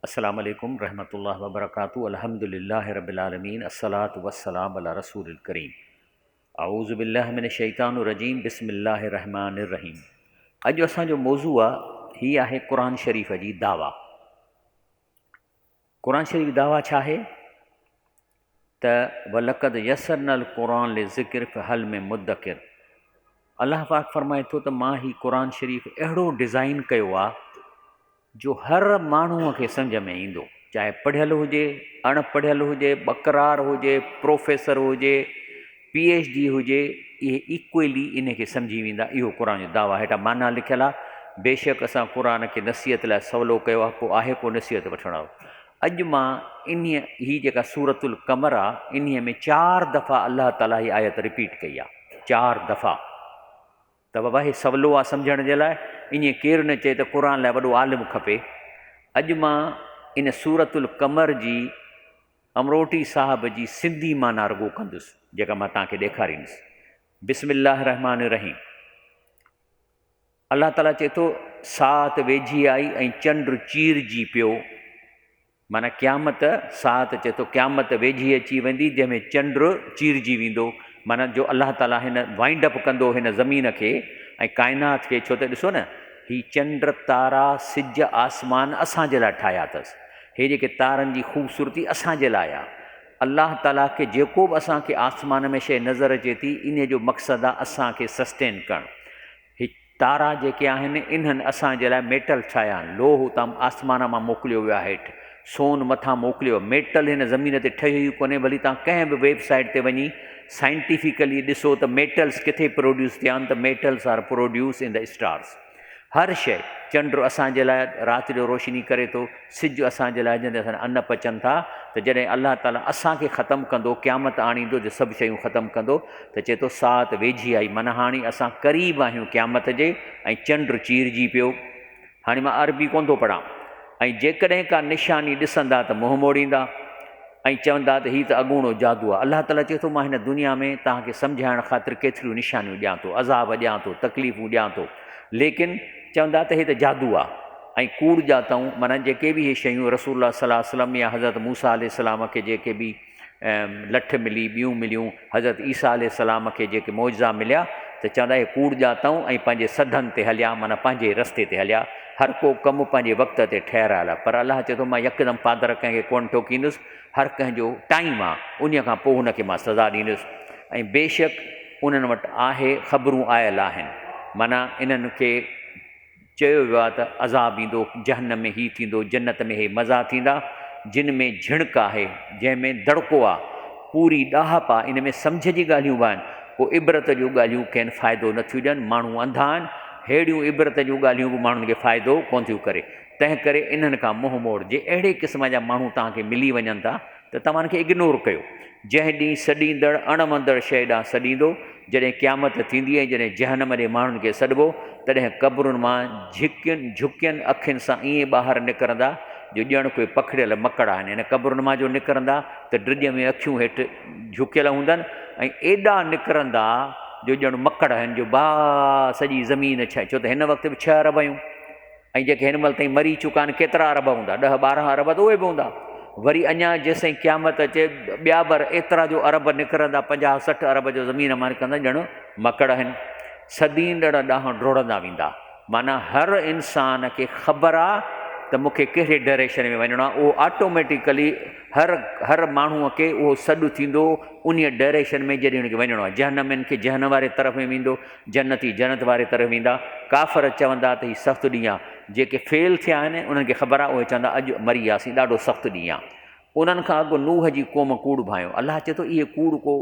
السلام عليڪم رحمة الله وبرڪاته الحمد لله رب العالمين الصلاة والسلام علي رسول الڪريم اعوذ بالله من الشيطان الرجيم بسم الله الرحمن الرحيم اڄ اسان جو موضوع آ هي آهي قرآن شريف جي دعويٰ. قرآن شريف جي دعويٰ ڇا آهي ته ولقد يسرنا القرآن للذڪر فهل من مدڪر الله پاڪ فرمائي ٿو ته مان هي قرآن شريف اهڙو ڊزائين ڪيو آ جو هر ماڻهوء کي سمجهه ۾ ايندو، چاهي پڙهيل هجي، اڻ پڙهيل هجي، ٻڪرار هجي، پروفيسر هجي، پي ايڇ ڊي هجي، اهي ايڪوئلي ان کي سمجهي ويندا. اهو قرآن جو دعويٰ آهي. هيٺان معنيٰ لکيل آهي، بيشڪ اسان قرآن کي نصيحت لاء سولو ڪيو آهي، پوء آهي ڪو نصيحت وٺڻ وارو. اڄ مان انهيء هي جيڪا سورة القمر آهي، انهيء ۾ چار دفعا الله تعاليٰ هي آيت رپيٽ ڪئي آهي، چار دفعا. ته بابا هي سولو آ سمجهڻ جي لاء، ائين ڪير نه چئي ته قرآن لاء وڏو عالم کپي. اڄ مان ان سورة القمر جي امروٽي صاحب جي سنڌي معنيٰ رڳو ڪندس، جيڪا مان توهان کي ڏيکاريندس. بسم الله الرحمٰن الرحيم. الله تعاليٰ چئي ٿو، ساعت ويجهي آئي ۽ چنڊ چيرجي پيو. معنيٰ قيامت، ساعت چئي ٿو قيامت ويجهي اچي ويندي جنهن ۾ چنڊ چيرجي ويندو معنيٰ جو الله تعاليٰ هن وائنڊ اپ ڪندو هن زمين کي ۽ ڪائنات کي ڇو ته ڏسو نه هي چنڊ تارا سج آسمان اسان جي لاء ٺاهيا اٿس هي جيڪي تارن جي خوبصورتي اسان جي لاء آهي الله تعاليٰ کي جيڪو به اسان کي آسمان ۾ شيء نظر اچي ٿي انهي جو مقصد آهي اسان کي سسٽين ڪرڻ هي تارا جيڪي آهن انهن اسان جي لاء ميٽل ٺاهيا آهن، لوهه اتان آسمان مان موڪليو ويو آهي هيٺ، سون مٿان موڪليو ويو، ميٽل هن زمين تي ٺهيو ئي ڪونهي، ڀلي توهان ڪنهن به ويب سائيٽ تي وڃي سائنٽيفڪلي ڏسو ته ميٽلس ڪٿي پروڊيوس ٿيا آهن ته metals are produce in the stars. هر شيء، چنڊ اسان جي لاء رات جو روشني ڪري ٿو، سج اسان جي لاء جنهن تي اسان جا ان پچن ٿا ته جڏهن الله تعاليٰ اسان کي ختم ڪندو، قيامت آڻيندو جو سڀ شيون ختم ڪندو ته چئي ٿو ساعت ويجهي آئي معنيٰ هاڻي اسان قريب آهيون قيامت جي ۽ چنڊ چيرجي پيو. هاڻي مان عربي ڪونه ٿو پڙهان. ۽ جيڪڏهن ڪا نشاني ڏسندا ته منهن موڙيندا ۽ چوندا ته هي ته اڳوڻو جادو آهي. الله تعاليٰ چئي ٿو مان هن دنيا ۾ توهان کي سمجهائڻ خاطر ڪيتريون نشانيون ڏيان ٿو، عذاب ڏيان ٿو، تڪليفون ڏيان ٿو، ليڪن چوندا ته هي ته جادو آهي ۽ ڪوڙ ڄاتائون، معنيٰ جيڪي به اهي شيون رسول الله صلي الله عليه وسلم يا حضرت موسيٰ عليه السلام کي جيڪي به لٺ ملي، ٻيون مليون، حضرت عيسيٰ عليه السلام کي جيڪي معجزا مليا ته چوندا اهي ڪوڙ ڄاتائون ۽ پنهنجي سڌن تي هليا معنيٰ پنهنجي رستي تي هليا، هر ڪو ڪم پنهنجي وقت تي ٺهرايل آهي پر الله چئي ٿو مان يڪدم پادر ڪنهن کي ڪونه ٺوڪيندس، هر ڪنهن جو ٽائيم آهي، انهيء کان پوء هن کي مان سزا ڏيندس ۽ بيشڪ انهن وٽ آهي خبرون آيل آهن معنيٰ انهن کي چيو ويو آهي ته عذاب ايندو، جهنم ۾ هي ٿيندو، جنت ۾ هي مزا ٿيندا، جن ۾ جهڻڪ آهي، جنهن ۾ دڙڪو آهي، پوري ڏاهپ آهي، ان ۾ سمجهه جي ڳالهيون به آهن، پوء عبرت جون ڳالهيون کين فائدو نه ٿيون ڏين، ماڻهو انڌا آهن، ههڙيون عبرت جون ڳالهيون به ماڻهن کي فائدو ڪونه ٿيون ڪري، تنهن ڪري انهن کان منهن موڙ، جي اهڙي قسم جا ماڻهو توهان کي ملي وڃن ٿا ته توهان کي اگنور ڪيو. جنهن ڏينهن سڏيندڙ اڻوندڙ شيء ڏانهن سڏيندو، جڏهن قيامت ٿيندي ۽ جڏهن جهنم جي ماڻهن کي سڏبو، تڏهن قبرن مان جهڪين جهڪين اکين سان ائين ٻاهر نڪرندا، جو ڄڻ ڪوئي پکڙيل مڪڙ آهن. يعني قبرن مان جو نڪرندا ته ڊڄ ۾ اکيون هيٺ جهڪيل هوندن ۽ ايڏا نڪرندا جو ڄڻ مڪڙ آهن جو باهه سڄي زمين ڇائي، ڇو ته هن وقت به ڇهه ارب آهيون. ۽ جيڪي هن مهل تائين مري چڪا آهن ڪيترا ارب هوندا؟ ڏهه 12 ارب ته اهي به هوندا. وري اڃا جيسين قيامت اچي ٻيا بر ايترا جو ارب نڪرندا 50 60 ارب جو زمين مان نڪرندا ڄڻ مڪڙ آهن. سڏيندڙ ڏانهن ڊوڙندا ويندا. معنيٰ هر انسان کي خبر آ ته مون کي ڪهڙي ڊائريڪشن ۾ وڃڻو آ اهو آٽوميٽيڪلي هر هر ماڻهوء کي اهو سڏ ٿيندو انهيء ڊائريڪشن ۾ جڏهن هن کي وڃڻو آ. جهنمين کي جهنم واري طرف ۾ ويندو. جنتي جنت واري طرف ويندا، ڪافر چوندا ته هي سخت ڏينهن آ، جيڪي فيل ٿيا آهن انهن کي خبر آ، اهي چوندا اڄ مري وياسين ڏاڍو سخت ڏينهن آ. انهن کان اڳ نوح جي قوم ڪوڙ ڀانيو، الله چئي ٿو اهي ڪوڙ ڪو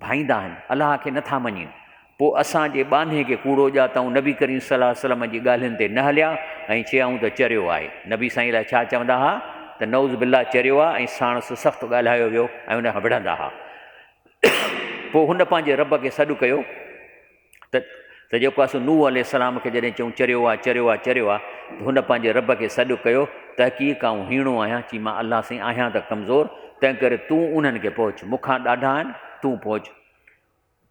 ڀائيندا آهن، الله کي نه ٿا مڃين، پوء اسان جي ٻانهي کي ڪوڙو ڄاتائون، نبي ڪريم صلي الله عليه وسلم جي ڳالهين تي نه هليا ۽ چيائون ته چريو آهي، نبي سائين لاء ڇا چوندا ها ته نعوذ بالله چريو آ ۽ ساڻس سخت ڳالهايو ويو ۽ ان کان وڙهندا ها. پوء هن پنهنجي رب کي سڏ ڪيو ته ته جيڪو آهي سو نوح عليه السلام کي جڏهن چيائون چريو آ چريو آ چريو آ ته هن پنهنجي رب کي سڏ ڪيو تحقيق آئون هيڻو آهيان چي مان الله سائين آهيان ته ڪمزور تنهن ڪري تون انهن کي پهچ مون کان ڏاڍا آهن تون پهچ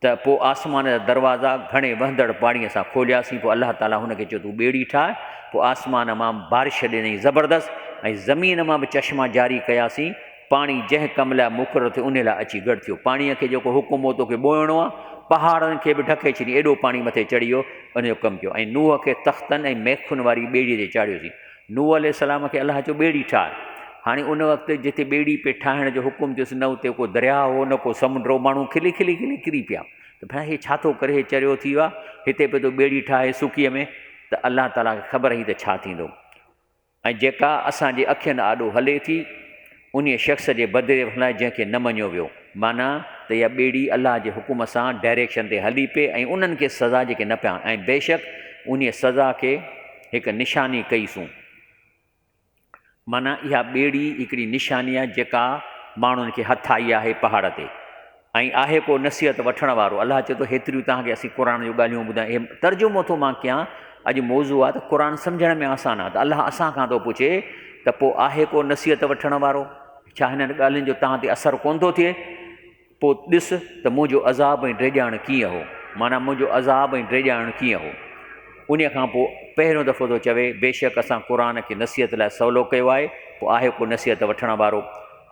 ته پوء آسمان جا دروازا گهڻي وهندڙ پاڻيء سان کولياسين، پوء الله تعاليٰ هن کي چيو تون ٻيڙي ٺاهه، پوء آسمان مان بارش ڏنئي زبردست، ۽ زمين مان به چشما جاري ڪياسين، پاڻي جنهن ڪم لاء مقرر ٿيو انهي لاء اچي گڏ ٿيو. پاڻيء کي جيڪو حڪم هو توکي ٻوئڻو آ، پهاڙن کي به ڍڪي ڇڏي ايڏو پاڻي مٿي چڙهي ويو، ان جو ڪم ٿيو. ۽ نوح کي تختن ۽ ميخن واري ٻيڙيء تي چاڙهيوسين. نوح عليه السلام کي الله چيو ٻيڙي ٺاهه. هاڻي ان وقت جتي ٻيڙي پئي ٺاهڻ جو حڪم ٿيس نه اتي ڪو درياهه هو نه ڪو سمنڊ هو، ماڻهو کلي کلي کلي ڪري پيا ته ڀلا هي ڇا ٿو ڪري، هي چريو ٿي ويو آ، هتي پئي ٿو ٻيڙي ٺاهي سڪيء ۾، ته الله تعاليٰ کي خبر هئي ته ڇا ٿيندو. ۽ جيڪا اسان جي اکين آڏو هلي ٿي، انهيء شخص جي بدلي وٺڻ لاء جنهن کي نه مڃيو ويو، معنيٰ ته اها ٻيڙي الله جي حڪم سان ڊائريڪشن تي هلي پئي ۽ انهن کي سزا جيڪي نه پيا ۽ بيشڪ انهيء سزا کي هڪ نشاني ڪئي سون. معنيٰ اها ٻيڙي هڪڙي نشاني آهي جيڪا ماڻهن کي هٿ آئي آهي پهاڙ تي. ۽ آهي ڪو نصيحت وٺڻ وارو؟ الله چئي ٿو هيتريون توهان کي اسين قرآن جون ڳالهيون ٻڌايون هي ترجمو ٿو مان ڪيان اڄ موضوع آهي ته قرآن سمجهڻ ۾ آسان آهي ته الله اسان کان ٿو پڇي ته پوء آهي ڪو نصيحت وٺڻ وارو ڇا هنن ڳالهين جو توهان تي اثر ڪونه ٿو ٿئي پوء ڏس ته منهنجو عذاب ۽ ڊيڄارڻ ڪيئن هو معنيٰ منهنجو عذاب ۽ ڊيڄارڻ ڪيئن هو انهيء کان پوء پهريون دفعو ٿو چوي بيشڪ اسان قرآن کي نصيحت لاء سولو ڪيو آهي پوء آهي ڪو نصيحت وٺڻ وارو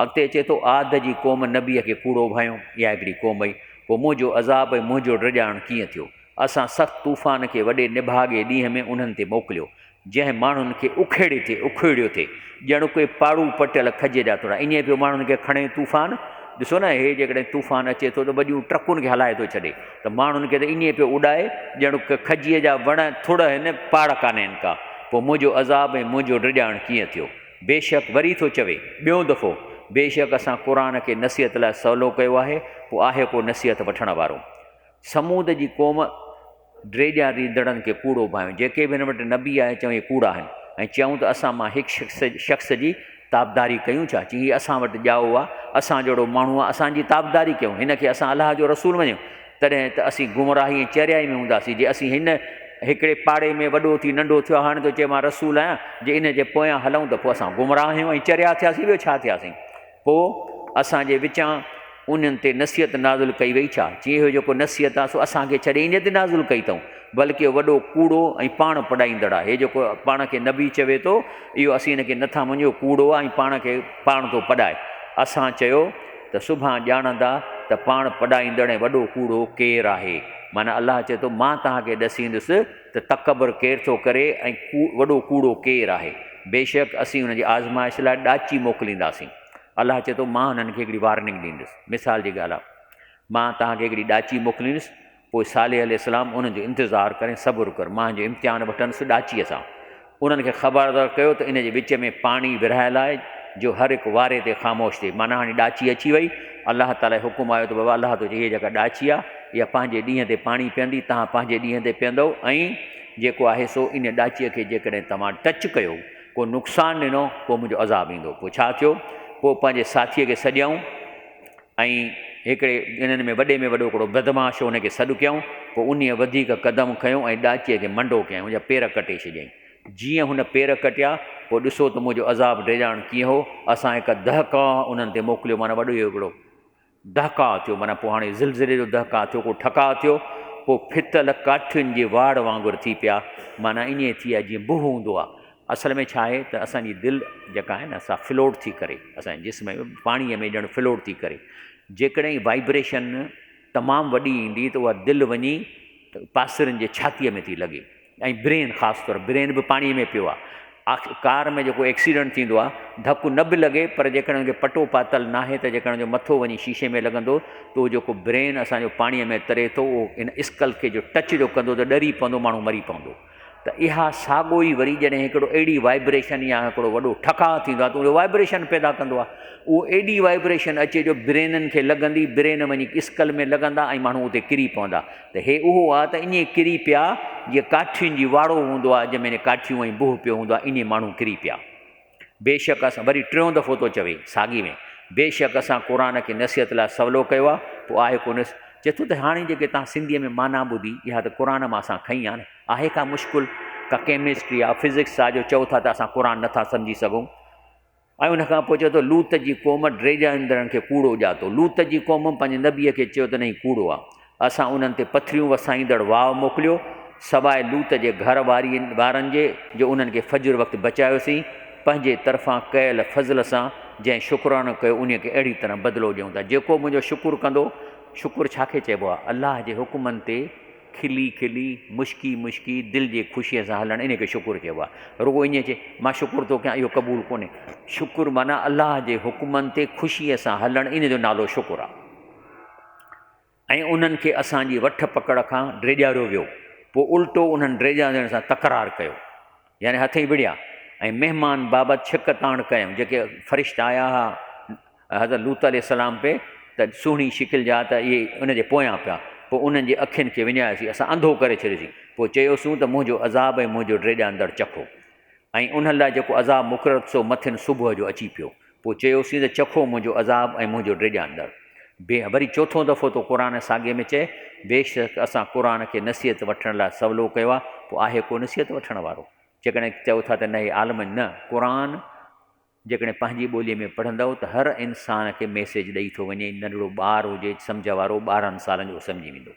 اڳتي اچي ٿو، عاد جي قوم نبيء کي ڪوڙو ڀانيو، اها هڪڙي قوم هئي، پوء منهنجو عذاب ۽ منهنجو ڊڄارڻ ڪيئن ٿيو؟ اسان سخت طوفان کي وڏي نڀاڳي ڏينهن ۾ انهن تي موڪليو، جنهن ماڻهن کي اکيڙي ٿي اکيڙيو ٿي، ڄڻ ڪوئي پاڙو پٽيل کجيء جا ٿڙا. ائين پيو ماڻهن کي کڻي طوفان. ڏسو نه، هي جيڪڏهن طوفان اچي ٿو ته وڏيون ٽرڪن کي هلائي ٿو ڇڏي، ته ماڻهن کي ته ائين پيو اڏائي، ڄڻ کجيء جا وڻ ٿڙ آهن، پاڙ ڪانهن ڪا. پوء منهنجو عذاب ۽ منهنجو ڊڄارڻ ڪيئن ٿيو؟ بيشڪ وري ٿو چوي، ٻيون دفعو، بيشڪ اسان قرآن کي نصيحت لاء سولو ڪيو آهي، پوء آهي ڪو نصيحت وٺڻ وارو؟ ثمود جي قوم ڊيڄاريندڙن کي ڪوڙو ڀانيو، جيڪي به هن وٽ نبي آيا چيائون اهي ڪوڙا آهن ۽ چيائون ته اسان مان هڪ شخص جي تابعداري ڪيون ڇا؟ چي هي اسان وٽ ڄائو آهي، اسان جهڙو ماڻهو آهي، اسان جي تابعداري ڪيون، هن کي اسان الله جو رسول مڃيون. تڏهن ته اسين گمراهي ۽ چريائي ۾ هونداسين، جي اسين هن هڪڙي پاڙي ۾ وڏو ٿي ننڍو ٿيو آهي، هاڻي ٿو چئي مان رسول آهيان، جي ان جي پويان هلون ته پوء اسان گمراهه آهيون ۽ چريا ٿياسين، ٻيو ڇا ٿياسين؟ پوء اسان جي وچان انهن تي نصيحت نازل ڪئي وئي ڇا؟ چي اهو جيڪو نصيحت آهي سو اسان کي ڇڏي انهيء تي نازل ڪئي اٿئون، بلڪ اهو وڏو ڪوڙو ۽ پاڻ پڏائيندڙ آهي. هي جيڪو پاڻ کي نبي چوي ٿو، اهو اسين هن کي نٿا مڃون، اهو ڪوڙو آهي ۽ پاڻ کي پاڻ ٿو پڏائي. اسان چيو. ته سڀان ڄاڻندا ته پاڻ پڏائيندڙ ۽ وڏو ڪوڙو ڪير آهي. معنيٰ الله چئي ٿو، مان توهان کي ڏسيندس ته تڪبر ڪير ٿو ڪري ۽ وڏو ڪوڙو ڪير آهي. بيشڪ اسين ان جي آزمائش لاء ڏاچي موڪلينداسين. الله چئي ٿو، مان هنن کي هڪڙي وارننگ ڏيندس. مثال جي ڳالهه آهي، مان توهان کي هڪڙي ڏاچي موڪليندس، پوء صالح عليه السلام انهن جو انتظار ڪر ۽ صبر ڪر، مان هن جو امتحان وٺندس ڏاچيء سان. انهن کي خبردار ڪيو ته ان جي وچ ۾ پاڻي ورهايل آهي، جو هر هڪ واري تي خاموش ٿئي. معنيٰ هاڻي ڏاچي اچي وئي، الله تعاليٰ جو حڪم آيو ته بابا الله ٿو چئي هيء جيڪا ڏاچي آهي، اها پنهنجي ڏينهن تي پاڻي پيئندي، توهان پنهنجي ڏينهن تي پيئندؤ ۽ جيڪو آهي سو ان ڏاچيء کي جيڪڏهن توهان ٽچ ڪيو، ڪو نقصان ڏنو، پوء منهنجو عذاب ايندو. پوء ڇا ٿيو؟ پوء پنهنجي ساٿيء کي سڏيائون. ۽ هڪڙي انهن ۾ وڏي ۾ وڏو هڪڙو بدمعاش هو، ان کي سڏ ڪيائون، پوء انهيء وڌيڪ قدم کنيو ۽ ڏاچيء کي منڊو ڪيائين، ان جا پير ڪٽي ڇڏيائين. جيئن هن پير ڪٽيا، پوء ڏسو ته منهنجو عذاب ڊيڄارڻ ڪيئن هو، اسان هڪ دهڪاء انهن تي موڪليو، معنيٰ وڏو ئي هڪڙو دهڪاء ٿيو، معنيٰ پوء هاڻي زلزلي جو دهڪاء ٿيو، ڪو ٺڪاء ٿيو، پوء ڦتل ڪاٺين جي واڙ وانگر ٿي پيا، معنيٰ ائين ٿي ويا جيئن بهه هوندو آهي. اصل ۾ ڇا آهي ته اسان جي دل جيڪا آهي نه سا فلوٽ ٿي ڪري اسان جي جسم ۾ پاڻيء ۾ ڄڻ فلوٽ ٿي ڪري جيڪڏهن وائبريشن تمام وڏي ايندي ته اها دل وڃي پاسرن جي ڇاتيء ۾ ٿي لڳي ۽ برين خاص طور برين به پاڻيء ۾ پيو آهي آخر ڪار ۾ جيڪو ايڪسيڊنٽ ٿيندو آهي ڌڪ نه به لڳي پر جيڪڏهن ان کي پٽو پاتل ناهي ته جيڪڏهن ان جو مٿو وڃي شيشي ۾ لڳندو ته اهو جيڪو برين اسان جو پاڻيء ۾ تري ٿو اهو ان اسڪل کي جو ٽچ جو ڪندو ته ڏري پوندو ماڻهو مري پوندو ته اها ساڳو ئي وري جڏهن هڪڙو اهڙي وائبريشن يا هڪڙو وڏو ٺڪاء ٿيندو آهي ته اهو وائبريشن پيدا ڪندو آهي اهو ايڏي وائبريشن اچي جو برينن کي لڳندي برين وڃي اسڪل ۾ لڳندا ۽ ماڻهو اتي ڪري پوندا ته هي اهو آهي ته ائين ڪري پيا جيئن ڪاٺين جي واڙو هوندو آهي جنهن ۾ ڪاٺيون ۽ بوهه پيو هوندو آهي ائين ماڻهو ڪري پيا بيشڪ اسان وري ٽيون دفعو ٿو چوي ساڳي ۾ بيشڪ اسان قرآن کي نصيحت لاء سولو ڪيو آهي پوء آهي ڪو نص چئي ٿو ته هاڻي جيڪي توهان سنڌيء ۾ معنيٰ ٻڌي اها ته قرآن مان اسان کنئي آهي نه آهي ڪا مشڪل ڪا ڪيمسٽري آهي فزڪس آهي جو چئو ٿا ته اسان قرآن نٿا سمجهي سگهون ۽ ان کان پوء چئي ٿو لوط جي قوم ڊيڄاريندڙن کي ڪوڙو ڄاتو لوط جي قوم پنهنجي نبيء کي چيو ته نه هي ڪوڙو آهي اسان انهن تي پٿريون وسائيندڙ واء موڪليو، سواء لوط جي گهر وارن جي، جو انهن کي فجر وقت بچايوسين. پنهنجي طرفان ڪيل فضل سان جنهن شڪرانو ڪيو انهي کي اهڙي طرح بدلو ڏيون ٿا. جيڪو منهنجو شڪر ڪندو، شڪر ڇا کي چئبو آهي؟ الله جي حڪمن تي کلي کلي، مشڪي مشڪي، دل جي خوشيء سان هلڻ انهي کي شڪر چئبو آهي. رڳو ائين چئي مان شڪر ٿو ڪيان اهو قبول ڪونهي. شڪر معنيٰ الله جي حڪمن تي خوشيء سان هلڻ انهي جو نالو شڪر آهي. ۽ انهن کي اسان جي وٺ پڪڙ کان ڊيڄاريو ويو، پوء الٽو انهن ڊيڄارڻ سان تڪرار ڪيو، يعني هٿئين وڙهيا، ۽ مهمان بابت ڇڪ تاڻ ڪيائون، جيڪي فرشتا آيا ها حضرت لوط عليه السلام پي ته سهڻي شڪل جا ته اهي ان جي پويان پيا، پوء انهن جي اکين کي وڃايوسين، اسان انڌو ڪري ڇڏيوسين، پوء چيوسون ته منهنجو عذاب ۽ منهنجو ڊيڄاريندڙ چکو. ۽ انهن لاء جيڪو عذاب مقرر سو مٿن صبح جو اچي پيو. پوء چيوسين ته چکو منهنجو عذاب ۽ منهنجو ڊيڄاريندڙ. بي وري چوٿون دفعو ٿو قرآن ساڳئي ۾ چئي، بيشڪ اسان قرآن کي نصيحت وٺڻ لاء سولو ڪيو آهي، پوء آهي ڪو نصيحت وٺڻ وارو؟ جيڪڏهن چئو ٿا ته نه هي عالم نه، قرآن جيڪڏهن پنهنجي ٻوليء ۾ پڙهندؤ ته هر انسان کي ميسيج ڏئي ٿو وڃي، ننڍڙو ٻار هجي سمجهه وارو 12 سالن جو سمجهي ويندو.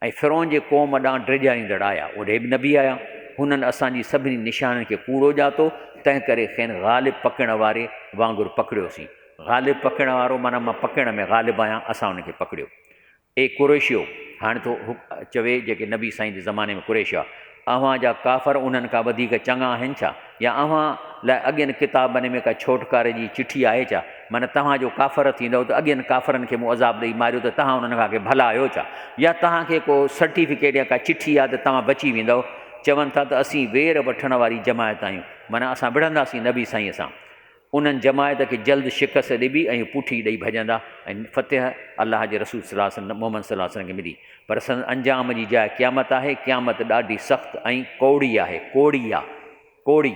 ۽ فرعون جي قوم ڏانهن ڊيڄاريندڙ آيا، اوڏي به نبي آيا، هنن اسان جي سڀني نشانن کي ڪوڙو ڄاتو، تنهنڪري کين غالب پڪڙڻ واري وانگر پڪڙيوسين. غالب پڪڙڻ وارو معنيٰ مان پڪڙڻ ۾ غالب آهيان، اسان انهن کي پڪڙيو. اي قريشيو! هاڻي ٿو چوي جيڪي نبي سائين جي زماني ۾ قريش هئا، اوهان جا ڪافر انهن کان وڌيڪ چڱا آهن ڇا؟ يا اوهان لاء اڳين ڪتابن ۾ ڪا ڇوٽڪاري جي چٺي آهي ڇا؟ معنيٰ توهان جو ڪافر ٿيندؤ ته اڳين ڪافرن کي مون عذاب ڏئي ماريو ته توهان انهن کان ڪي ڀلا آهيو ڇا؟ يا توهان کي ڪو سرٽيفڪيٽ يا ڪا چٺي آهي ته توهان بچي ويندؤ؟ چون ٿا ته اسين وير وٺڻ واري جماعت آهيون، معنيٰ اسان وڙهنداسين نبي سائينء سان. انهن جماعت کي جلد شڪست ڏبي ۽ هو پٺي ڏئي ڀڄندا ۽ فتح الله جي رسول صلي الله عليه وسلم محمد صلي الله عليه وسلم کي ملي پر سندن انجام جي جاء قيامت آهي قيامت ڏاڍي سخت ۽ ڪوڙي آهي ڪوڙي آ ڪوڙي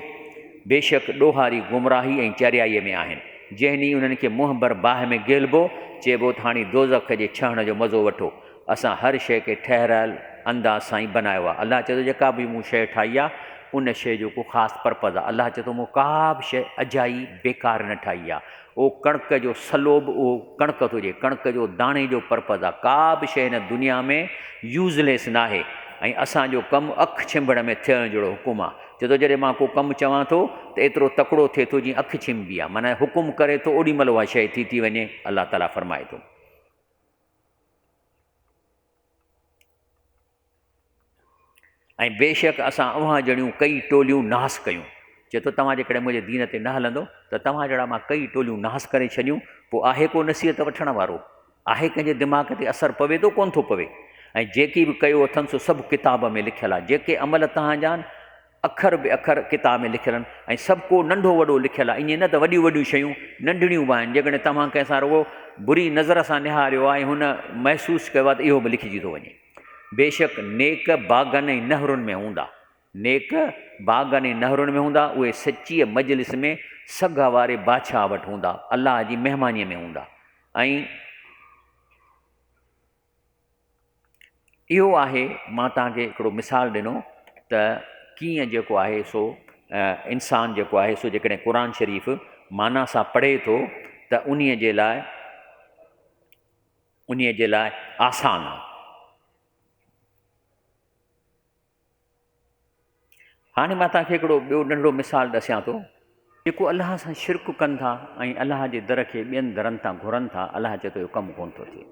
بيشڪ ڏوهاري گمراهي ۽ چريائي ۾ آهن جنهن ڏينهن انهن کي منهن ڀر باهه ۾ گهلبو چئبو ته هاڻي دوزخ جي ڇهڻ جو مزو وٺو اسان هر شيء کي ٺهرايل انداز سان ئي بنايو آهي. الله چئي ٿو جيڪا به مون شيء ٺاهي آهي ان شيء جو ڪو خاص پرپز آهي. الله چئي ٿو مون ڪا به شيء اجائي بيڪار نه ٺاهي آهي. اهو ڪڻڪ جو سلو به اهو ڪڻڪ ٿو ڏئي، ڪڻڪ جو داڻي جو پرپز آهي. ڪا به شيء هن دنيا ۾ يوزليس ناهي ۽ اسان جو ڪم اک ڇنڀڻ ۾ ٿيڻ جهڙو حڪم آهي. چئي ٿو جڏهن مان ڪو ڪم چوان ٿو ته ايترو تڪڙو ٿئي ٿو جيئن اک ڇنڀبي آهي. معنيٰ حڪم ڪري ٿو اوڏي مهل اها شيء ٿي ٿي وڃي. الله تعاليٰ فرمائي ٿو. ۽ بيشڪ اسان اوهان جهڙيون ڪئي ٽوليون ناس ڪيون. چئي ٿو توهان جيڪڏهن منهنجي دين تي نه هلندو ته توهان جهڙا مان ڪئي ٽوليون ناس ڪري ڇڏيون، پوء آهي ڪو نصيحت وٺڻ وارو؟ آهي ڪنهن جي دماغ تي اثر پوي ٿو ڪونه ٿو پوي؟ ۽ جيڪي به ڪيو اٿن سو سڀ ڪتاب ۾ لکيل آهي، جيڪي عمل توهان جا آهن اکر به اکر ڪتاب ۾ لکيل آهن ۽ سڀ ڪو ننڍو وڏو لکيل آهي ائين نه ته وڏيون وڏيون شيون ننڍڙيون به آهن جيڪڏهن توهان ڪنهن سان رڳو بري نظر سان نهاريو آهي ۽ هن محسوس ڪيو آهي ته اهو به لکجي ٿو وڃي بيشڪ نيڪ باغن ۽ نهرن ۾ هوندا نيڪ باغن ۽ نهرن ۾ هوندا اهي سچيء مجلس ۾ سگهه واري بادشاهه وٽ هوندا الله جي مهمانيء ۾ هوندا ۽ اهو آهي مان توهان کي هڪڙو مثال ڏنو ته ڪيئن جيڪو آهي سو انسان جيڪو آهي سو جيڪڏهن قرآن شريف معنيٰ سان پڙهي ٿو ته انهي جي لاء انهي جي لاء آسان آهي. هاڻي مان توهان کي هڪڙو ٻيو ننڍڙو مثال ڏسيان ٿو. جيڪو الله سان شرڪ ڪن ٿا ۽ الله جي در کي ٻين درن تان گهرن ٿا، الله چئي ٿو اهو ڪم ڪونه ٿو ٿئي.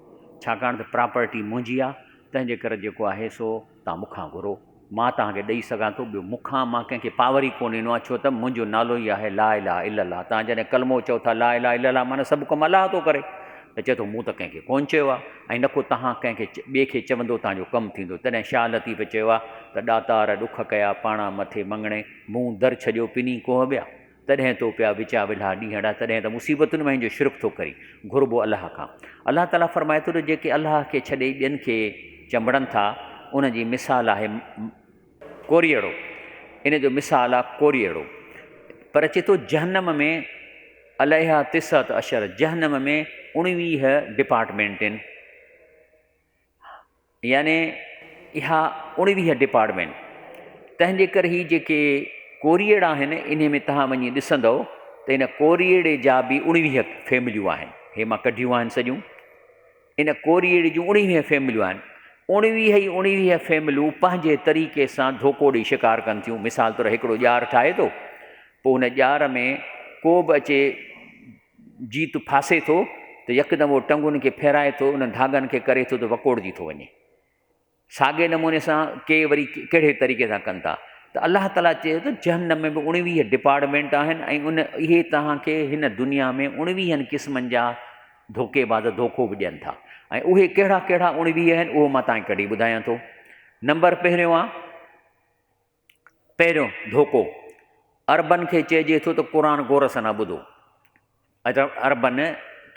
ڇاڪاڻ ته پراپرٽي منهنجي آ، تنهن جي ڪري جيڪو آهي سو توهان مون کان گهرو. مان توهان کي ڏئي سگهان ٿو، ٻيو مون کان مان ڪنهن کي پاور ئي ڪونه ڏنو آ، ڇو ته منهنجو نالو ئي آهي لا اله الا الله. توهان جڏهن ڪلمو چئو ٿا لا اله الا الله معنيٰ سڀ ڪم الله ٿو ڪري. ته چئي ٿو مون ته ڪنهن کي ڪونه چيو آهي ۽ نه ڪو توهان ڪنهن کي ٻئي کي چوندو توهان جو ڪم ٿيندو. تڏهن شاهه لطيف چيو آهي ته ڏاتار ڏک ڪيا پاڻا مٿي مڱڻي، مون در ڇڏيو پني ڪوهه ٻيا. تڏهن تو پيا وچا ولها ڏينهڙا، تڏهن ته مصيبتن ۾ جو شرڪ ٿو ڪرين. گهربو الله کان. الله تعاليٰ فرمائي ٿو ته جيڪي الله کي ڇڏي ٻين کي چنبڙن ٿا، انهن جي مثال آهي ڪوريئڙو. ان جو مثال آهي ڪوريئڙو. پر چئي ٿو جهنم ۾ عليها تسعة عشر، جهنم ۾ 19 ڊپارٽمينٽ آهن، يعني اها 19 ڊپارٽمينٽ، تنهن جي ڪري هي جيڪي ڪوريئڙا آهن انهي ۾ توهان وڃي ڏسندؤ ته ان ڪوريئڙي جا به 19 فيمليون آهن، هي مان ڪڍيون آهن سڄيون، ان ڪوريئڙي جون 19 فيمليون آهن، 19 ئي 19 فيمليون پنهنجي طريقي سان ڌوڪو ڏئي شڪار ڪن ٿيون، مثال طور هڪڙو ڄار ٺاهي ٿو. پوء ان ڄار ۾ ڪو به اچي جيت ڦاسي ٿو ته يڪدم اهو ٽنگن کي ڦيرائي ٿو انهن ڌاڳن کي ڪري ٿو ته وڪوڙجي ٿو وڃي. ساڳئي نموني سان ڪي وري ڪهڙي طريقي سان ڪن ٿا ته الله تعاليٰ چيو ته جهنم ۾ به اڻويهه ڊپارٽمينٽ آهن ۽ ان اهي توهان کي هن دنيا ۾ اڻويهن قسمن جا ڌوڪي باز ڌوڪو به ڏين ٿا ۽ اهي ڪهڙا ڪهڙا اڻويهه آهن اهو مان توهان کي ڪڍي ٻڌايان ٿو. نمبر پهريون آهي پهريون ڌوڪو عربن کي چئجي ٿو ته قرآن غور سان نه ٻڌو. عربن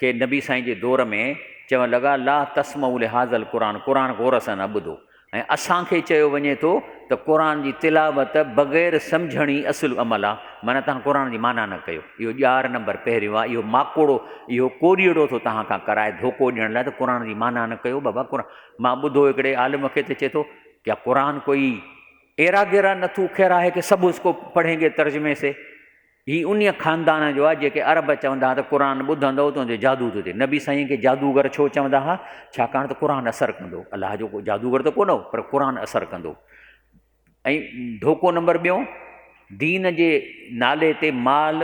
کي نبي سائين جي دور ۾ چوڻ لڳا لا تسمعوا لهذا القرآن قرآن غور سان نه ٻڌو ۽ اسان کي چيو وڃي ٿو ته قرآن جي تلاوت بغير سمجهڻ ئي اصل عمل آ معنيٰ توهان قرآن جي معنيٰ نه ڪيو اهو ڄار نمبر پهريون آ اهو ماڪوڙو اهو ڪوريئڙو ٿو توهان کان ڪرائي ڌوڪو ڏيڻ لاء ته قرآن جي معنيٰ نه ڪيو بابا قرآن مان ٻڌو هڪڙي عالم کي ته چئي ٿو ڪيا قرآن ڪوئي ايرا گيرا نٿو خير آهي ڪي سڀ اس ڪو پڙهين گي ترجمي سي هي انهيء خاندان جو آهي جيڪي عرب چوندا ها ته قرآن ٻڌندؤ تنهنجو جادو ٿو ٿئي. نبي سائين کي جادوگر ڇو چوندا ها؟ ڇاڪاڻ ته قرآن اثر ڪندو. الله جو ڪو جادوگر ته ڪونه هو پر قرآن اثر ڪندو. ۽ ڌوڪو نمبر ٻيون دين جي نالي تي مال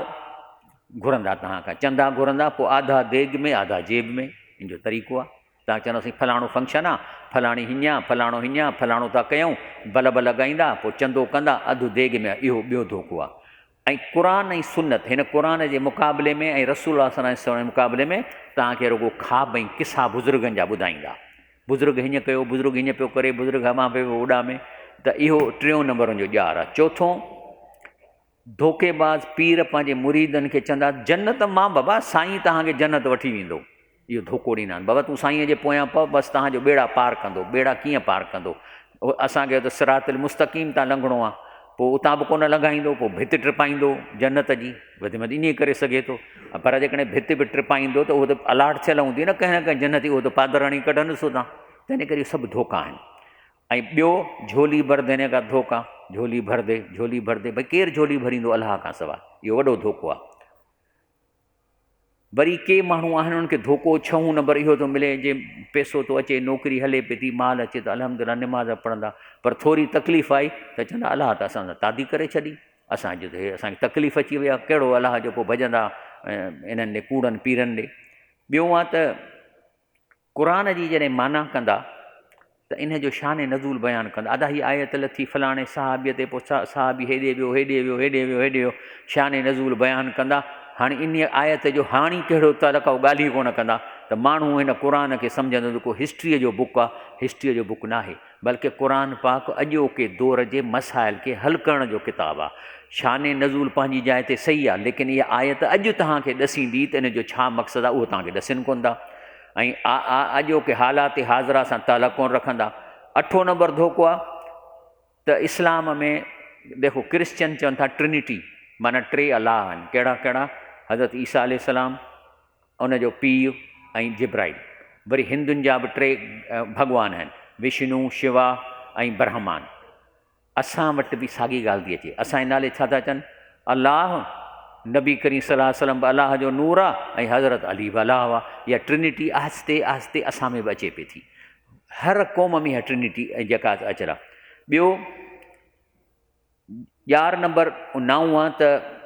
گهرندا توهان کان چندا گهرندا پوء آڌا ديڳ ۾ آڌا جيب ۾ ان جو طريقو آهي. توهان چوندو سائين فلاڻو فنڪشن آ، فلاڻي هيئن آ، فلاڻو هيئن آ، فلاڻو ٿا ڪيون، بلب لڳائيندا، پوء چندو ڪندا، اڌ ديڳ ۾ اهو ٻيو ڌوڪو آ. ۽ قرآن ۽ سنت هن قرآن جي مقابلي ۾ ۽ رسول الله صلي الله عليه وسلم جي مقابلي ۾ توهان کي رڳو خواب ۽ قصا بزرگن جا ٻڌائيندا. بزرگ هيئن ڪيو، بزرگ هيئن پيو ڪري، بزرگ هوا پيو اڏامي ته اهو ٽيون نمبر ان جو ڄار آ. چوٿون ڌوڪيباز پير پنهنجي مريدن کي چوندا جنت مان بابا سائين توهان کي جنت وٺي ويندو. اهو ڌوڪو ڏيندا آهن بابا تون سائينء جي پويان پئو بس توهان جو ٻيڙا پار ڪندو. ٻيڙا ڪيئن پار ڪندو؟ اسان کي ته صراط المستقيم تان لنگهڻو آهي پوء اتان به ڪونه لنگهائيندو پوء ڀت ٽپائيندو جنت جي وڌ ۾ وڌ ائين ڪري سگهي ٿو پر جيڪڏهن ڀت به ٽپائيندو ته اهو ته الاٽ ٿيل هوندي نه ڪنهن نه ڪنهن جنت جي اهو ته پادر هڻي ڪڍندس اتان تنهن ڪري اهي سڀ ڌوڪا آهن ۽ ٻيو جهولي ڀر ديني کا ڌوڪا جهولي ڀر the جهولي ڀر the ڀئي ڪير جهولي ڀريندو الله کان سوا اهو وڏو ڌوڪو آهي. وري ڪي ماڻهو آهن انهن کي ڌوڪو ڇهون نمبر اهو ٿو ملي جي پيسو ٿو اچي نوڪري هلي پئي ٿي مال اچي ته الحمد لله نماز پڙهندا پر ٿوري تڪليف آئي ته چوندا الله ته اسان سان تعدي ڪري ڇڏي اسان جو ته اسان کي تڪليف اچي وئي آهي ڪهڙو الله جو پوء ڀڄندا انهن ڏي ڪوڙن پيرن ڏي ٻيو آ ته قرآن جي جڏهن معنيٰ ڪندا ته ان جو شان نزول بيان ڪندا ادا هي آيت لٿي فلاڻي صحابي تي پوء صحابي هيڏي ويو هيڏي ويو هيڏي ويو هيڏي ويو شان نزول بيان ڪندا هاڻي ان آيت جو هاڻي ڪهڙو تعلق آهي ڳالهه ئي ڪونه ڪندا ته ماڻهو هن قرآن کي سمجهندو ته ڪو هسٽريء جو بڪ آهي هسٽريء جو بڪ ناهي بلڪه قرآن پاڪ اڄوڪي دور جي مسائل کي حل ڪرڻ جو ڪتاب آ. شان نزول پنهنجي جاء تي صحيح آ ليڪن اها آيت اڄ توهان کي ڏسيندي ته ان جو ڇا مقصد آ اهو توهان کي ڏسين ڪونه ٿا ۽ اڄوڪي حالات حاضره سان تعلق ڪونه رکندا. اٺون نمبر ڌوڪو آ ته اسلام ۾ ديکو ڪرسچن چون ٿا ٽرنيٽي معنيٰ ٽي الله آهن ڪهڙا ڪهڙا حضرت عيسيٰ عليه السلام، ان جو پيء ۽ جبرائيل. وري هندن جا به ٽي ڀڳوان آهن، وشنو، شوا ۽ برهمان. اسان وٽ به ساڳي ڳالهه ٿي اچي. اسان جي نالي ڇا ٿا چون؟ الله، نبي ڪريم صلي الله عليه وسلم به الله جو نور آ ۽ حضرت علي به الله آ. اها ٽرنٽي آهستي آهستي اسان ۾ به اچي پئي ٿي. هر قوم ۾ اها ٽرنٽي جيڪا اچل آ. ٻيو ڄار نمبر نائون آ ته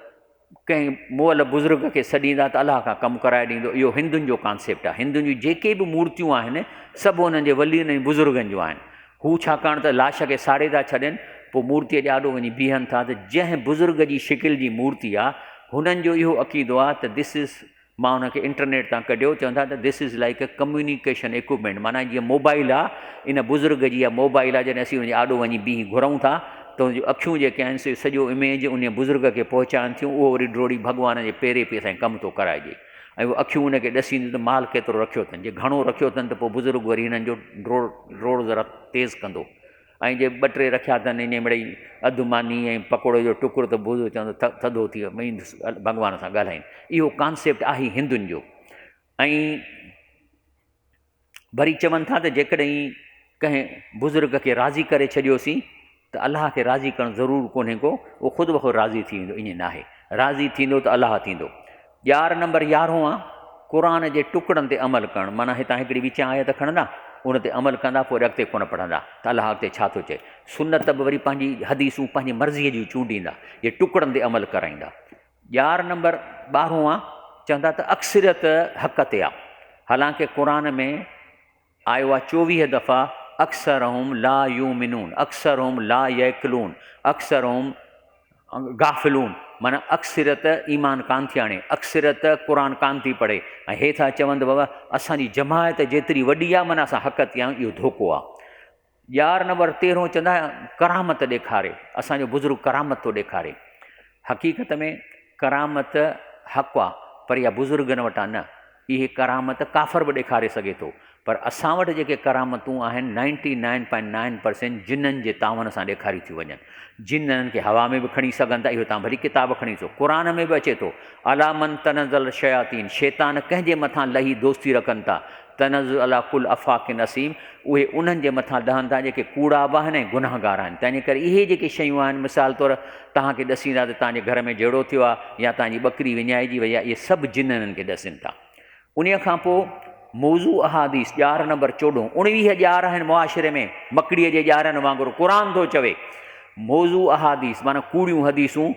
ڪنهن مئل بزرگ کي سڏيندا ته الله کان ڪم ڪرائي ڏيندو اهو هندن جو ڪانسيپٽ آ هندن جون جيڪي به مورتيون آهن سڀ انهن جي ولين ۽ بزرگن جون آهن هو ڇاڪاڻ ته لاش کي ساڙي ٿا ڇڏين پوء مورتيء جي آڏو وڃي بيهن ٿا ته جنهن بزرگ جي شڪل جي مورتي آ هنن جو اهو عقيدو آ ته دس از مان ان کي انٽرنيٽ تان ڪڍيو چون ٿا ته this is like a communication equipment معنيٰ جيئن موبائل آ ان بزرگ جي اها موبائل آ جڏهن اسين ان جي آڏو وڃي بيهي گهرون ٿا ته ان جون اکيون جيڪي آهن سي سڄو اميج ان بزرگ کي پهچائن ٿيون اهو وري ڊوڙي ڀڳوان جي پيري پئي اسان ڪم ٿو ڪرائجي ۽ اهي اکيون ان کي ڏسينديون ته مال ڪيترو رکيو اٿن جي گهڻو رکيو اٿن ته پوء بزرگ وري هنن جو ڊوڙ ڊوڙ ذرا تيز ڪندو ۽ جي ٻه ٽي رکيا اٿن انهيء مڙئي اڌ ماني ۽ پڪوڙي جو ٽڪر ته بوزو چوندو ٿڌو ٿي ويو ايندس ڀڳوان سان ڳالهائين اهو ڪانسيپٽ آهي هندن جو ۽ وري چون ٿا ته جيڪڏهن ڪنهن بزرگ کي راضي ڪري ڇڏيوسين ته الله کي راضي ڪرڻ ضرور ڪونهي ڪو اهو خود بخود راضي ٿي ويندو ائين ناهي راضي ٿيندو ته الله ٿيندو ڄار نمبر يارهون آ، قرآن جي ٽڪڙن تي عمل ڪرڻ، معنيٰ هتان هڪڙي وچان آيت کڻندا، ان تي عمل ڪندا، پوء وري اڳتي ڪونه پڙهندا ته الله اڳتي ڇا ٿو چئي. سنت به وري پنهنجي حديثون پنهنجي مرضيء جون چونڊيندا، جي ٽڪڙن تي عمل ڪرائيندا. ڄار نمبر ٻارهون آ، چوندا ته اڪثريت حق تي آ، حالانڪه قرآن ۾ آيو آ 24 دفعا اڪثرهم لا يؤمنون، اڪثرهم لا يعقلون، اڪثرهم غافلون، معنيٰ اڪثريت ايمان ڪانه ٿي آڻي، اڪثريت قرآن ڪانه ٿي پڙهي ۽ هي ٿا چون ته بابا اسان جي جماعت جيتري وڏي آ معنيٰ اسان حق تي آهيون، اهو ڌوڪو آ. يار نمبر تيرهون چوندا ڪرامت ڏيکاري، اسان جو بزرگ ڪرامت ٿو ڏيکاري. حقيقت ۾ ڪرامت حق آ پر اها بزرگن وٽان نه، اهي ڪرامت ڪافر به ڏيکاري سگهي ٿو پر اسان وٽ جيڪي ڪرامتون آهن ninety nine point nine percent جنن جي تعاون سان ڏيکاريون ٿيون وڃن. جن انهن کي هوا ۾ به کڻي سگهن ٿا، اهو تان ڀلي ڪتاب کڻي ڏسو. قرآن ۾ به اچي ٿو، علا من تنزل الشياطين، شيطان ڪنهن جي مٿان لهي دوستي رکن ٿا، تنزل علا ڪل افاڪ اثيم، اهي انهن جي مٿان لهن ٿا جيڪي ڪوڙا به آهن ۽ گنهگار آهن. تنهنجي ڪري اهي جيڪي شيون آهن، مثال طور توهان کي ڏسيندا ته توهان جي گهر ۾ جهيڙو ٿيو آهي يا توهان جي ٻڪري وڃائجي وئي آهي، اهي سڀ جن انهن کي ڏسين ٿا. انهيء کان پوء موضوع احاديث، ڄار نمبر چوڏهون، 19 ڄار آهن معاشري ۾ مڪڙيء جي ڄارن وانگر، قرآن ٿو چوي موضوع احاديث معنيٰ ڪوڙيون حديثون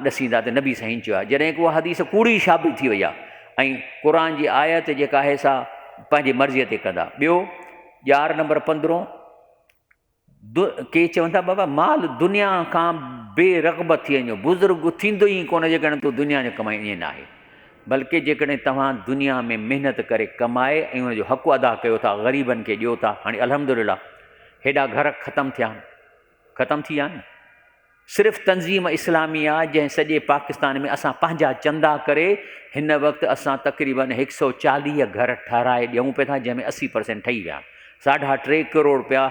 ڏسيندا ته نبي سائين چيو آهي، جڏهن ڪه اها حديث ڪوڙي ثابت ٿي وئي آهي ۽ قرآن جي آيت جيڪا آهي سا پنهنجي مرضيء تي ڪندا. ٻيو ڄار نمبر پندرهون، ڪي چون ٿا بابا مال دنيا کان بي رغبت ٿي وڃو، بزرگ ٿيندو ئي ڪونه جيڪڏهن تون دنيا جو ڪمائين، ائين ناهي، بلڪه جيڪڏهن توهان دنيا ۾ محنت ڪري ڪمائي ۽ ان جو حق ادا ڪيو ٿا، غريبن کي ڏيو ٿا، هاڻي الحمدلله هيڏا گهر ختم ٿيا، ختم ٿي ويا آهن، صرف تنظيم اسلاميه جنهن سڄي پاڪستان ۾ اسان پنهنجا چندا ڪري هن وقت اسان تقريبن هڪ سئو 40 گهر ٺهرائي ڏيون پيا ٿا جنهن ۾ 80 پرسينٽ ٺهي ويا ساڍا ٽي ڪروڙ روپيا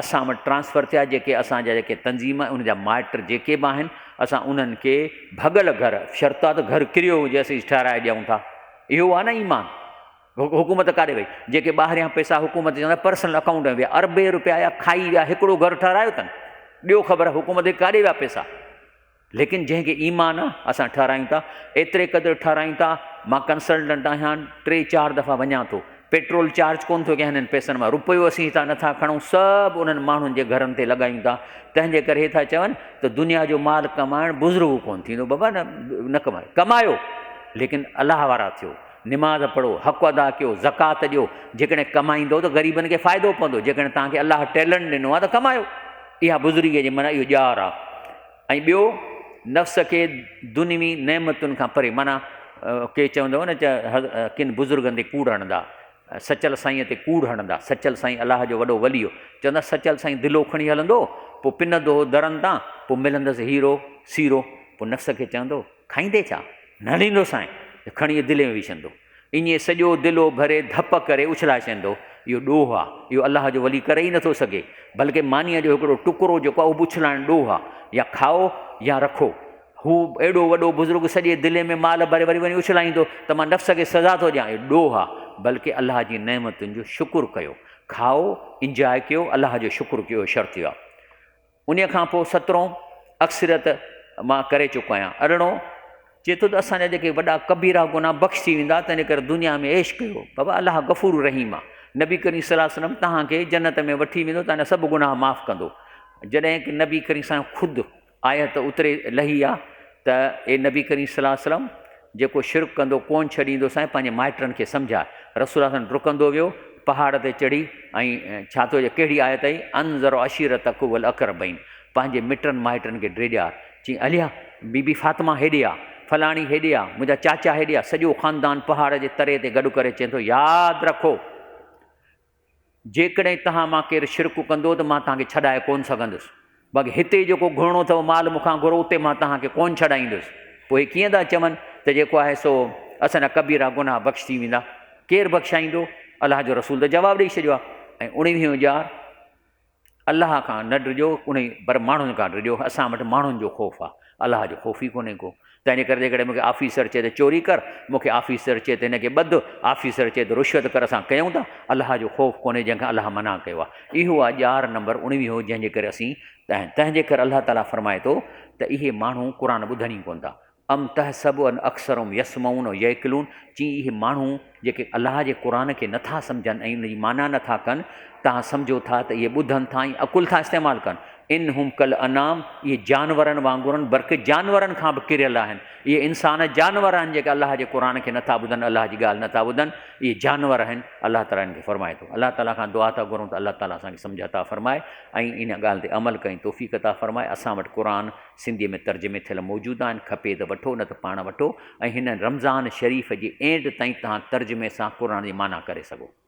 اسان وٽ ٽرانسفر ٿيا جيڪي اسان جا جيڪي تنظيم ان جا مائٽ جيڪي به آهن اسان انهن کي ڀڳل گهر شرط آ ته گهر ڪريو هجي اسين ٺهرائي ڏيون ٿا اهو آ نه ايمان. حڪومت ڪاڏي وئي؟ جيڪي ٻاهريان پئسا حڪومت چوندا پرسنل اڪائونٽ ۾ ويا، اربين روپيا آيا کائي ويا، هڪڙو گهر ٺهرايو اٿن، ڏيو خبر حڪومت کي ڪاڏي ويا پئسا؟ ليڪن جنهن کي ايمان آ اسان ٺهرايون ٿا، ايتري قدر ٺهرايون ٿا، مان ڪنسلٽنٽ آهيان، ٽي چار دفعا وڃان ٿو، پيٽرول چارج ڪونه ٿو ڪيان هنن پئسن مان، روپيو اسين هتان نٿا کڻون، سڀ انهن ماڻهن جي گهرن تي لڳايون ٿا، تنهن جي ڪري هي ٿا چون ته دنيا جو مال ڪمائڻ بزرگ ڪونه ٿيندو، بابا نه ڪمايو، ڪمايو ليڪن الله وارا ٿيو. نماز پڙهو، حق ادا ڪيو، زڪوات ڏيو، جيڪڏهن ڪمائيندؤ ته غريبن کي فائدو پوندو، جيڪڏهن توهان کي الله ٽيلنٽ ڏنو آهي ته ڪمايو، اها بزرگيء جي معنيٰ اهو ڄار آهي. ۽ ٻيو نفس کي دنيوي نعمتن کان پري معنيٰ ڪي چوندؤ نه ته ڪن بزرگن تي ڪوڙ هڻندا، سچل سائينء تي ڪوڙ هڻندا، سچل سائين الله جو وڏو ولي هو، چوندا سچل سائين دلو کڻي هلندو هو، پوء پنندو هو درن تان، پوء ملندس هيرو سيرو، پوء نفس کي چوندو کائيندي ڇا؟ نه ڏيندوسانء، ته کڻي دلي ۾ وجهندو. ائين سڄو دلو ڀري ڌپ ڪري اڇلائي ڇڏيندو. اهو ڏوهه آ. اهو الله جو ولي ڪري ئي نٿو سگهي. بلڪه مانيء جو هڪڙو ٽڪرو جيڪو آ اهو به اڇلائڻ ڏوهه آ. يا کائو يا رکو. هو ايڏو وڏو بزرگ سڄي دلي ۾ مال ڀري وري وڃي اڇلائيندو ته مان نفس کي سزا ٿو ڏيان. اهو ڏوهه آ. بلڪه الله جي نعمتن جو شڪر ڪيو. کائو، انجواء ڪيو، الله جو شڪر ڪيو اهو شرط اهو آ. انهيء کان پوء سترهون اڪثريت مان ڪري چڪو آهيان. ارڙهون چئي ٿو ته اسان جا جيڪي وڏا ڪبيرا گناهه بخش ٿي ويندا، تنهن ڪري دنيا ۾ عيش ڪيو. بابا الله غفور رحيم آهي. نبي ڪريم صلي الله عليه وسلم توهان کي جنت ۾ وٺي ويندو، توهان جا سڀ گناهه معاف ڪندو. جڏهن ڪه نبي ڪريم صلي الله عليه وسلم خود آيت اتري لهي آ ته اي نبي ڪريم صلي الله عليه وسلم جيڪو شرڪ ڪندو ڪون ڇڏيندو سائين پنهنجي مائٽن کي سمجهاء. رسول الله صلي الله عليه وسلم ڊڪندو ويو پهاڙ تي چڙهي ۽ ڇا ٿو چئي ڪهڙي آيت آئي انذر عشيرتک والاقربين پنهنجي مٽن مائٽن کي ڊيڄار. چيائين اليا بي بي فاطمه هيڏي آ فلاڻي هيڏي آ منهنجا چاچا هيڏي آ سڄو خاندان پهاڙ جي تري تي گڏ ڪري چئين ٿو ياد رکو جيڪڏهن توهان مان ڪير شرڪ ڪندو ته مان توهان کي ڇڏائي ڪونه سگهندس. باقي هتي جيڪو گهرڻو اٿو مال مون کان گهرو اتي مان توهان کي ڪونه ڇڏائيندس. پوء هي ڪيئن ٿا چون ته جيڪو آهي سو اسان جا ڪبيرا گناهه بخش ٿي ويندا. ڪير بخشائيندو؟ الله جو رسول ته جواب ڏئي ڇڏيو آهي. ۽ اڻويهون ڄار الله کان نه ڊڄو انهي پر ماڻهن کان ڊڄو. اسان وٽ ماڻهن جو خوف آهي، الله جو خوف ئي ڪونهي ڪو. تنهن جي ڪري جيڪڏهن مون کي آفيسر چئي ته چوري ڪر، مون کي آفيسر چئي ته هن کي ٻڌ، آفيسر چئي ته رشوت ڪر اسان ڪيون ٿا، الله جو خوف ڪونهي جنهن کان الله منع ڪيو آهي. اهو آهي ڄار نمبر اڻويهون جنهن جي ڪري اسين تنهن جي ڪري الله تعاليٰ فرمائي ٿو ته اهي ماڻهو قرآن ٻڌن ئي ڪونه ٿا. ام تحسب ان اڪثرهم يسمعون او يعقلون چي اهي ماڻهو جيڪي الله جي قرآن کي نٿا سمجهن ۽ ان جي معنيٰ نٿا ڪن، توهان سمجهو ٿا ته اهي ٻڌن ٿا ۽ عقل ٿا استعمال ڪن؟ ان هم ڪل انعام، اهي جانورن وانگر آهن، بلڪه جانورن کان به ڪريل آهن. اهي انسان جانور آهن جيڪي الله جي قرآن کي نٿا ٻڌن، الله جي ڳالهه نٿا ٻڌن، اهي جانور آهن، الله تعاليٰ انهن کي فرمائي ٿو. الله تعاليٰ کان دعا ٿا گهرون ته الله تعاليٰ اسان کي سمجهه عطا فرمائي ۽ ان ڳالهه تي عمل ڪرڻ جي توفيق عطا فرمائي. اسان وٽ قرآن سنڌيء ۾ ترجمي ٿيل موجود آهن، کپي ته وٺو نه ته پاڻ وٺو ۽ هن رمضان شريف جي اينڊ تائين توهان ترجمي سان قرآن جي معنيٰ ڪري سگهو.